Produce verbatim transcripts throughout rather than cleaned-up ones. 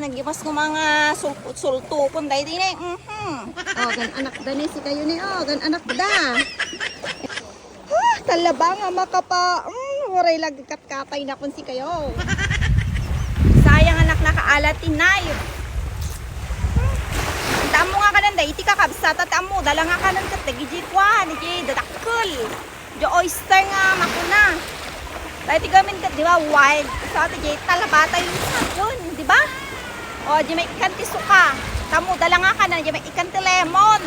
Nagimas ko mga sulpot-sultupon daydi ne. Mhm. O, gan-anak da ne sikayo ne, o, gan-anak da. Ah, talaba nga makapa-, mm, uray lagkatkatay nakon sikayo. Sayang anak, nakaalat ti knife. Tammo nga kanan da, iti kakabsat, tammo, dala nga kanan ket dagiti kuan, iti dadakkel. Di oyster nga makuna. Daytoy gamin ket, di ba, wild. So, iti jay talaba tayo yun, di ba? O, di may ikan ti suka. Tammo, dala nga kanan, di may ikan ti lemon.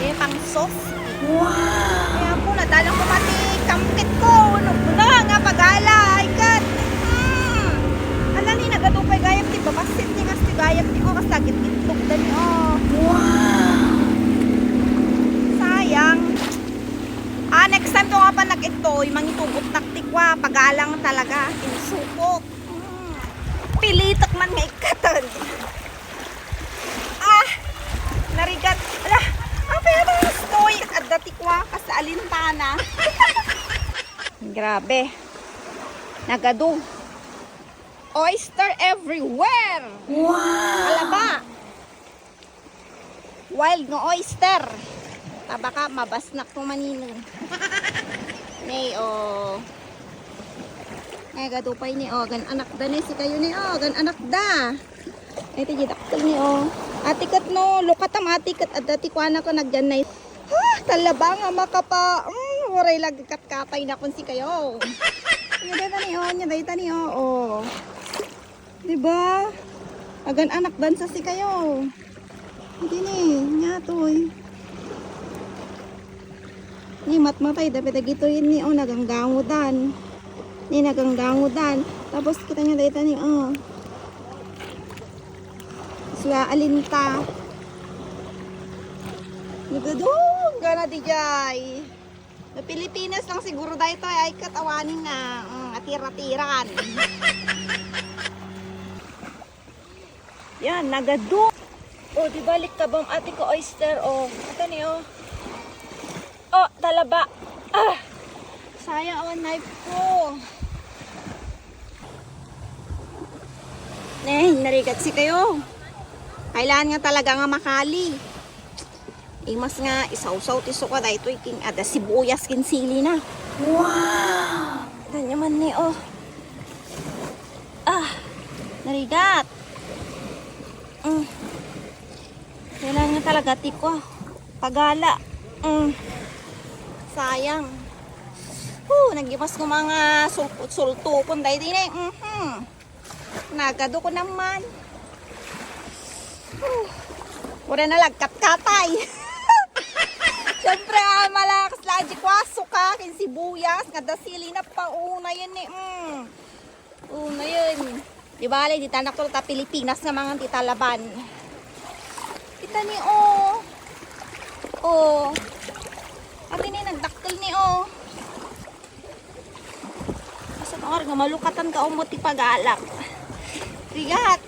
Di pang sauce. Wow! Kaya po, nadala ko pati kampit ko. Ano po na nga pagala, ikan. Mm. Ala ni, nagadu pay gayam ti babasit ni, kas ti gayam ni, o, kas dagit itlog da ni, o. Wow! Sayang. Ah, next time to nga pa nag-itoy, mangitubot nak ti kwa, pagalang talaga, insupot. Mm. Pilitak man nga ikatan. Ah, narigat. Ala, apa yung mga stoy? Adda ti kwa, kas alintana. Grabe. Nagadu. Oyster everywhere. Wow! Alaba. Wild nga oyster. Tabaka, mabasnak to manino. Nay, o. Nay, gadupay ni, o. Gan-anak da ni, sikayo ni, o. Gan-anak da. Ay, ti dakkel ni, o. Ati ket no, lukatam, ati ket, adda ti kuana ko, nagyan na. Ah, talaba nga makapa-, mm, uray lagkatkatay nakon sikayo. Nya dayta ni, o, nya dayta ni, o, o. Di ba? Agan-anak dansa sikayo. Hindi ni, nya toy. Ni matmatay, dapat dagitoy ni, o, naganggangudan. Ni naganggangudan. Tapos kita niya dayta ni, o. Sila alinta. Nagadung, gana di jay. No Pilipinas lang siguro daytoy, ay ket awanen na, mm, atira-tiran. Yan, nagadu. O, di balik ka bang ati ko oyster, o. Ito ni, o. O, talaba. Ah! Sayang ang knife ko. Nay, narigat sikayo. Kailangan nga talaga nga makali. Imas nga isawsaw ti suka daytoy king adda sibuyas ken sili na. Wow! Danyo man ni, o. Ah, narigat. Mm. Kailangan nga talaga ti kua. Pagala. Mm. Sayang. Huh, nagimas ko mga sulpot-sultupon daydi ne. Mhm. Nagadu ko naman. Huh. Pura na lagkatkatay. Siyempre, ah, malakas lagi ko, ah, suka, ken sibuyas, nga dasili na pauna yan eh. Mm. Una yan. Di bale, di tanak to ta Pilipinas nga mangan ti talaban. Kita ni, o. O. Ati ni, nagdakkel ni, o. Asa ka nga malukatan ka umot ti pagalak. Rigat.